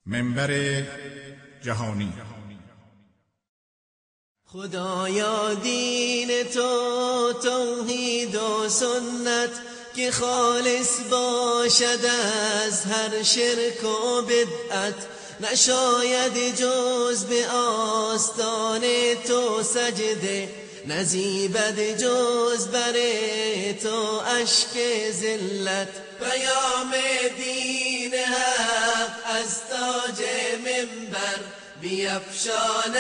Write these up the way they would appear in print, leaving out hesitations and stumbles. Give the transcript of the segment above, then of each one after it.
منبر جهانی. خدایا دین تو توحید و سنت که خالص باشد از هر شرک و بدعت، نشاید جز به آستان تو سجده، نزیبد جز بر تو اشک ذلت. پیام دین حق از تاج منبر بیفشاند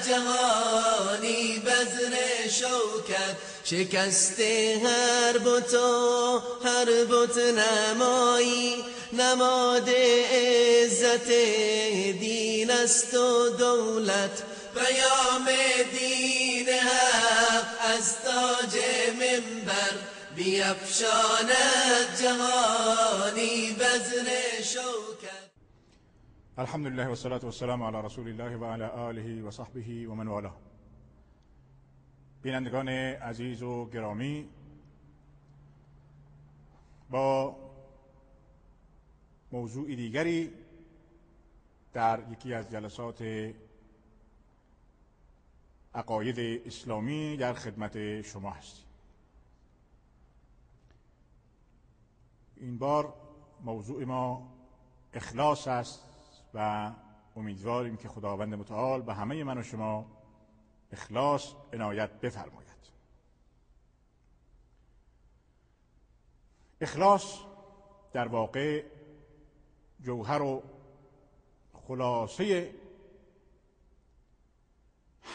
جهانی بذر شوکت، شکست هر بت و هر بت نمایی، نماد عزت دین است و دولت. پیام دین حق از تاج منبر بیفشاند جهانی بذر شوکت. الحمد لله والصلاة والسلام علی رسول الله و علی آله و صحبه و من والاه. بینندگان عزیز و گرامی، با موضوع دیگری در یکی از جلسات عقاید اسلامی در خدمت شما هستیم. این بار موضوع ما اخلاص است و امیدواریم که خداوند متعال به همه من و شما اخلاص عنایت بفرماید. اخلاص در واقع جوهر و خلاصه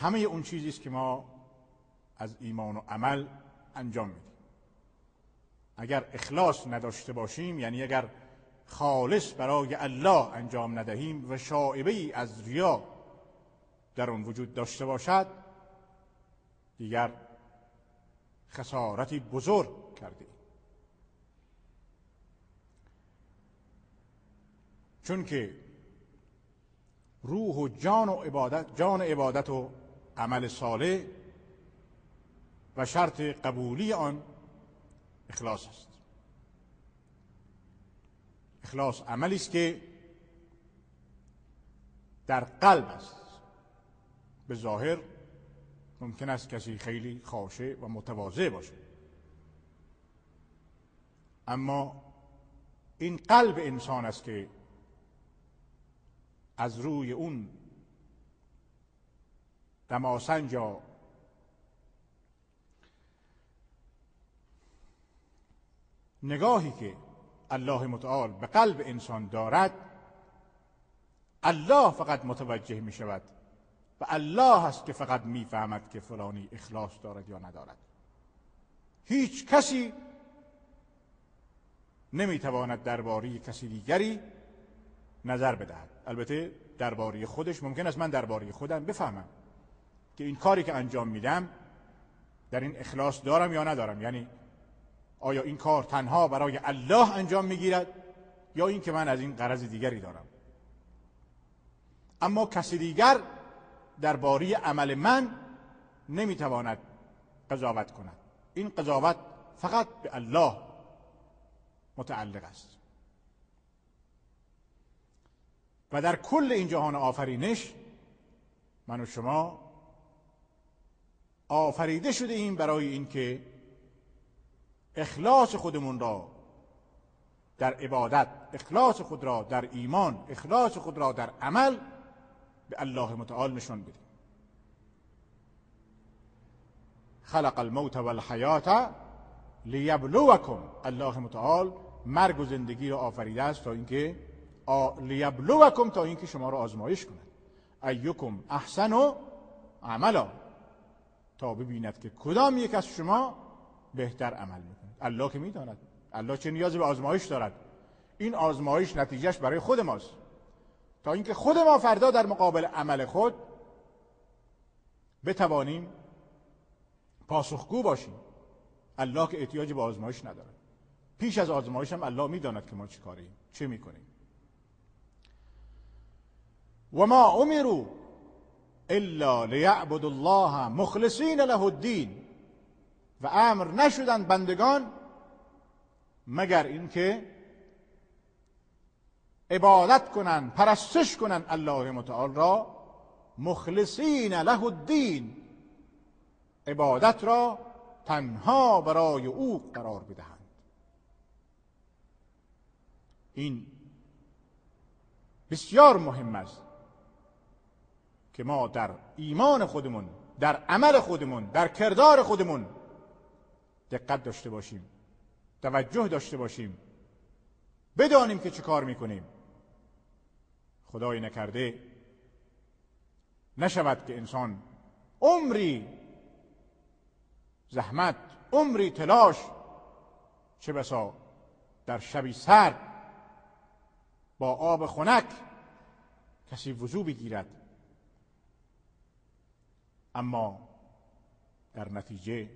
همه اون چیزی است که ما از ایمان و عمل انجام میدیم. اگر اخلاص نداشته باشیم، یعنی اگر خالص برای الله انجام ندهیم و شائبه ای از ریا در آن وجود داشته باشد، دیگر خسارتی بزرگ کرده ایم. چون که روح و جان و عبادت، جان عبادت و عمل صالح و شرط قبولی آن اخلاص است. اخلاص عملی است که در قلب است. به ظاهر ممکن است کسی خیلی خاشع و متواضع باشه، اما این قلب انسان است که از روی اون دماسنج یا نگاهی که الله متعال به قلب انسان دارد، الله فقط متوجه می شود و الله است که فقط می فهمد که فلانی اخلاص دارد یا ندارد. هیچ کسی نمی تواند درباره کسی دیگری نظر بدهد. البته درباره خودش ممکن است من درباره خودم بفهمم که این کاری که انجام میدم در این اخلاص دارم یا ندارم، یعنی آیا این کار تنها برای الله انجام میگیرد یا این که من از این غرض دیگری دارم. اما کسی دیگر درباره عمل من نمیتواند قضاوت کند. این قضاوت فقط به الله متعلق است. و در کل این جهان آفرینش من و شما آفریده شده ایم برای اینکه اخلاص خودمون را در عبادت، اخلاص خود را در ایمان، اخلاص خود را در عمل به الله متعال نشان بدیم. خلق الموت والحیات لیبلوکم. الله متعال مرگ و زندگی را آفریده است تا اینکه لیبلوکم، تا اینکه شما را آزمایش کند. ایکم احسن عملا، تا ببیند که کدام یک از شما بهتر عمل میکند. الله که میداند، الله چه نیازی به آزمایش دارد. این آزمایش نتیجهش برای خود ماست، تا اینکه خود ما فردا در مقابل عمل خود بتوانیم پاسخگو باشیم. الله که احتیاج به آزمایش ندارد. پیش از آزمایش هم الله میداند که ما چه کاریم، چه میکنیم. و ما امروا الا لیعبدوا الله مخلصین له الدین. و امر نشدند بندگان مگر اینکه عبادت کنند، پرستش کنند الله متعال را، مخلصین له الدین، عبادت را تنها برای او قرار بدهند. این بسیار مهم است که ما در ایمان خودمون، در عمل خودمون، در کردار خودمون دقت داشته باشیم، توجه داشته باشیم، بدانیم که چه کار میکنیم. خدای نکرده نشود که انسان عمری زحمت، عمری تلاش، چه بسا در شبی سرد با آب خنک کسی وضو بگیرد، اما در نتیجه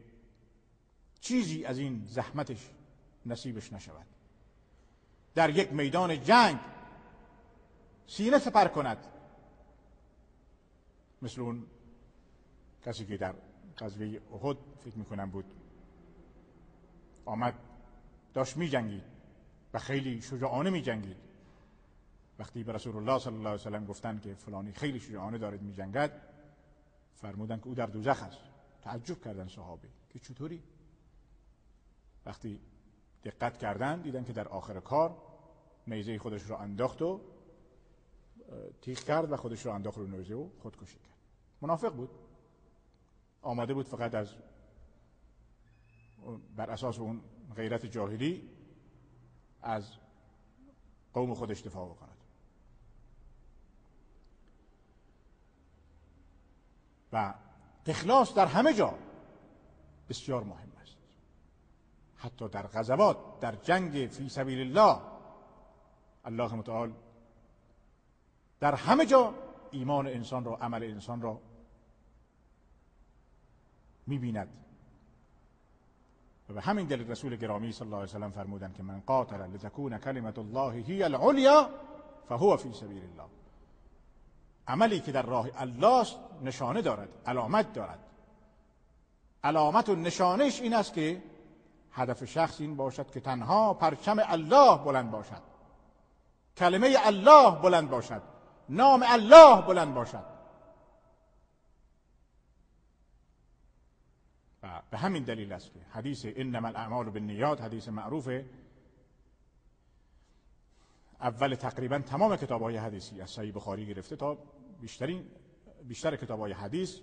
چیزی از این زحمتش نصیبش نشود. در یک میدان جنگ سینه سپر کند، مثل اون کسی که در غزوه احد فکر میکنم بود، آمد داشت میجنگید و خیلی شجاعانه میجنگید. وقتی به رسول الله صلی الله علیه و سلم گفتن که فلانی خیلی شجاعانه دارد میجنگد، فرمودن که او در دوزخ است. تعجب کردن صحابه که چطوری؟ وقتی دقت کردن دیدن که در آخر کار نیزه خودش را انداخت و تیغ کرد و خودش را انداخت رو نیزه و خودکشی کرد. منافق بود، آماده بود فقط از بر اساس اون غیرت جاهلی از قوم خودش دفاع بکند. و اخلاص در همه جا بسیار مهم است، حتی در غزوات، در جنگ فی سبیل الله. الله متعال در همه جا ایمان انسان را، عمل انسان را می‌بیند. و به همین دلیل رسول گرامی صلی الله علیه و سلم فرمودند که من قاتل لتکون کلمت الله هی العلیا فهو فی سبیل الله. عملی که در راه الله است نشانه دارد، علامت دارد. علامت و نشانش این است که هدف شخص این باشد که تنها پرچم الله بلند باشد، کلمه الله بلند باشد، نام الله بلند باشد. و به همین دلیل است که حدیث انما الاعمال بالنیات، حدیث معروف اول تقریبا تمام کتاب‌های حدیثی از صحیح بخاری گرفته تا بیشتر کتاب‌های حدیث،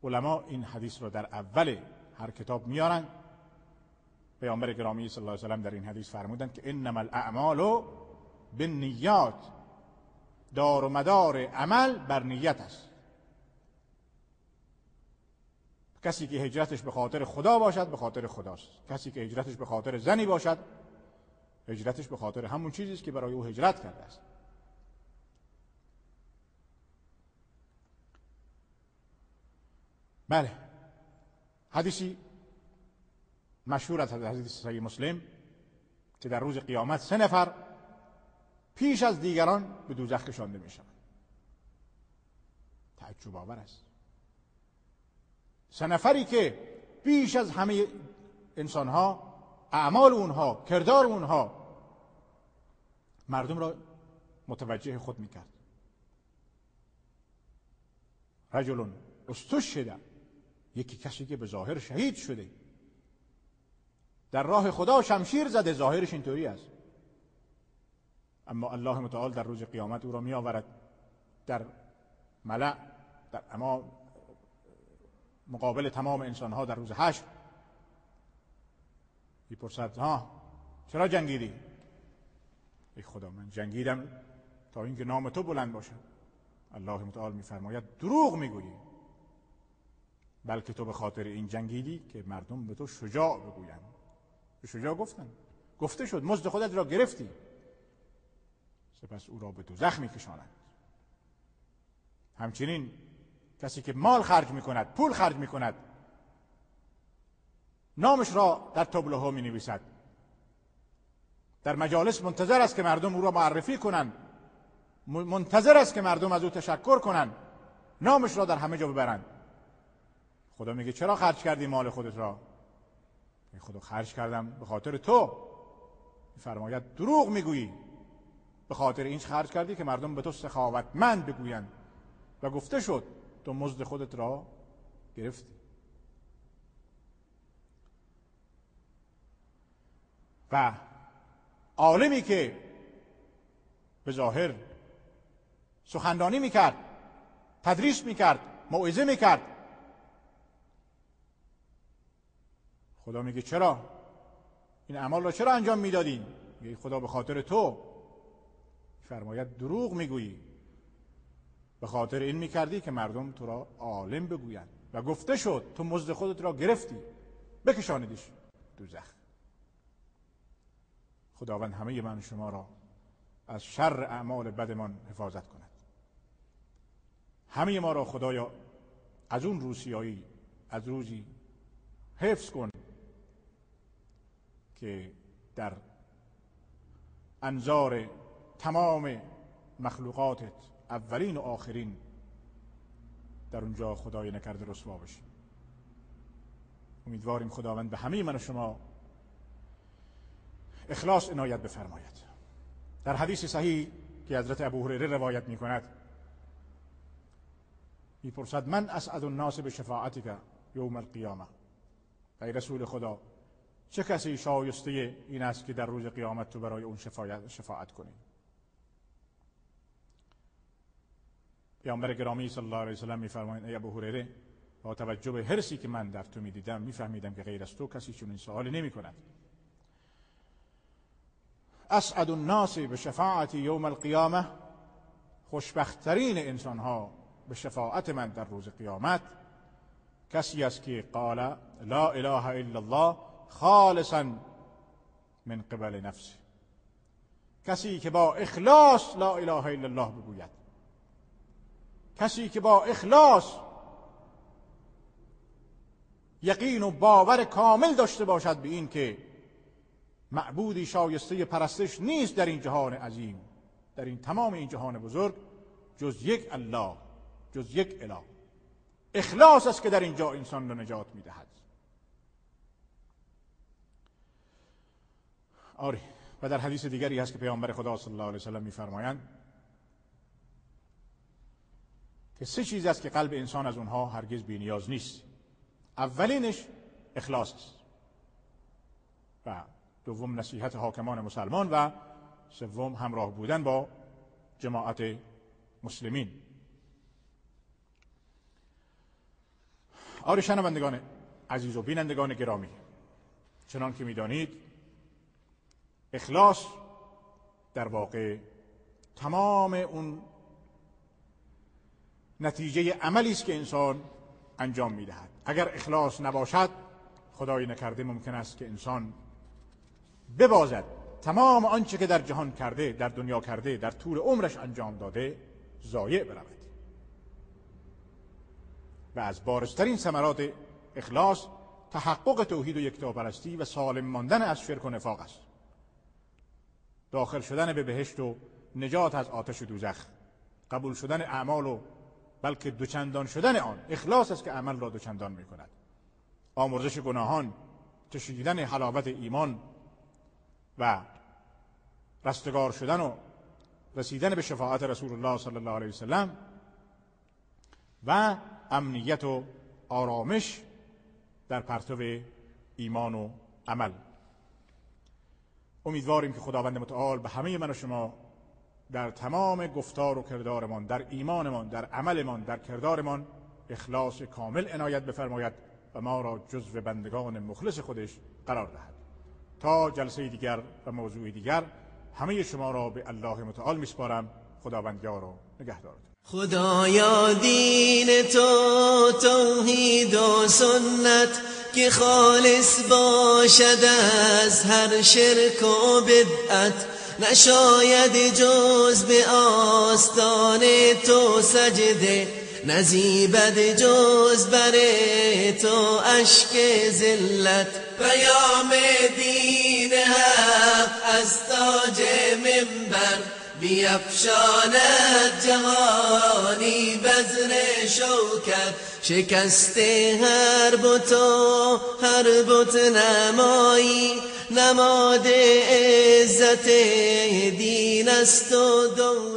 علما این حدیث را در اول هر کتاب میارن. پیامبر گرامی صلی الله علیه و سلم در این حدیث فرمودند که انما الاعمال بالنیات، دار و مدار عمل بر نیت است. کسی که هجرتش به خاطر خدا باشد به خاطر خداست، کسی که هجرتش به خاطر زنی باشد هجرتش به خاطر همون چیزی است که برای او هجرت کرده است. بله، حدیثی مشهور از حدیث صحیح مسلم که در روز قیامت 3 نفر پیش از دیگران به دوزخ کشانده می شوند. تعجب آور است. 3 نفری که بیش از همه انسانها، اعمال اونها، کردار اونها مردم را متوجه خود میکرد. رجل استشهد، یکی کسی که به ظاهر شهید شده، در راه خدا شمشیر زده، ظاهرش اینطوری است، اما الله متعال در روز قیامت او را می آورد در ملأ، در اما مقابل تمام انسانها در روز حشر. میپرسد ها چرا جنگیدی؟ ای خدا من جنگیدم تا اینکه نام تو بلند باشد. الله متعال میفرماید دروغ میگویی، بلکه تو به خاطر این جنگیدی که مردم به تو شجاع بگویند. به شجاع گفتن، گفته شد، مزد خودت را گرفتی. سپس او را به دوزخ میکشانند. همچنین کسی که مال خرج میکند، پول خرج میکند، نامش را در تابلوها می نویسد، در مجالس منتظر است که مردم او را معرفی کنند، منتظر است که مردم از او تشکر کنند، نامش را در همه جا ببرند. خدا میگه چرا خرج کردی مال خودت را؟ ای خدا خرج کردم به خاطر تو. می‌فرماید دروغ میگویی، به خاطر این خرج کردی که مردم به تو سخاوتمند بگویند و گفته شد تو مزد خودت را گرفتی. و عالمی که به ظاهر سخنرانی میکرد، تدریس میکرد، موعظه میکرد، خدا میگه چرا این اعمال را چرا انجام میدادی؟ میگه خدا به خاطر تو. فرماید دروغ میگویی، به خاطر این میکردی که مردم تو را عالم بگویند و گفته شد تو مزد خودت را گرفتی، بکشانیدش دوزخ. خداوند همه من شما را از شر اعمال بدمان حفاظت کند. همه ما را خدایا از اون روسیایی، از روزی حفظ کن که در انظار تمام مخلوقاتت اولین و آخرین در اونجا خدای نکرده رسوا بشیم. امیدواریم خداوند به همه من و شما اخلاص عنایت بفرماید. در حدیث صحیح که حضرت ابو هریره روایت می کند، میپرسد من اسعد الناس بشفاعتک یوم القیامه، ای رسول خدا چه کسی شایسته این است که در روز قیامت تو برای اون شفاعت کنی؟ پیامبر گرامی صلی الله علیه و سلم میفرمایند ای ابو هریره، با توجه به حرصی که من در تو میدیدم میفهمیدم که غیر از تو کسی چنین سوالی نمیکند. اسعد الناس بشفاعتی یوم القیامه، خوشبختترین انسانها به شفاعت من در روز قیامت کسی است که قال لا اله الا الله خالصا من قبل نفسه، کسی که با اخلاص لا اله الا الله بگوید، کسی که با اخلاص یقین و باور کامل داشته باشد به این که معبودی شایسته پرستش نیست در این جهان عظیم، در این تمام این جهان بزرگ، جز یک الله، جز یک اله. اخلاص است که در اینجا انسان را نجات میدهد. آره، و در حدیث دیگری هست که پیامبر خدا صلی الله علیه و سلم میفرمایند که سه چیز است که قلب انسان از اونها هرگز بی نیاز نیست. اولینش اخلاص است، و دوم نصیحت حاکمان مسلمان، و سوم همراه بودن با جماعت مسلمین. آره شنوندگان عزیز و بینندگان گرامی، چنان که میدانید اخلاص در واقع تمام اون نتیجه عملی است که انسان انجام میدهد. اگر اخلاص نباشد، خدای نکرده ممکن است که انسان ببازد تمام آنچه که در جهان کرده، در دنیا کرده، در طول عمرش انجام داده، ضایع برود. و از بارزترین ثمرات اخلاص تحقق توحید و یکتاپرستی و سالم ماندن از شرک و نفاق است، داخل شدن به بهشت و نجات از آتش دوزخ، قبول شدن اعمال و بلکه دوچندان شدن آن. اخلاص است که عمل را دوچندان می کند. آمرزش گناهان، چشیدن حلاوت ایمان و رستگار شدن و رسیدن به شفاعت رسول الله صلی الله علیه وسلم و امنیت و آرامش در پرتو ایمان و عمل. امیدواریم که خداوند متعال به همه من و شما در تمام گفتار و کردارمان، در ایمانمان، در عملمان، در کردارمان اخلاص کامل عنایت بفرماید و ما را جزو بندگان مخلص خودش قرار دهد. تا جلسه دیگر و موضوع دیگر همه شما را به الله متعال میسپارم. خداوند یار و نگهدارتون. خدایا دین تو توحید و سنت، که خالص باشد از هر شرک و بدعت. نشاید جز به آستان تو سجده، نزیبد جز بر تو اشک ذلت. پیام دین حق از تاج منبر، بیفشاند جهانی بذر شوکت. شکست هر بت و هر بت نمایی، نماد عزت دین است و دولت.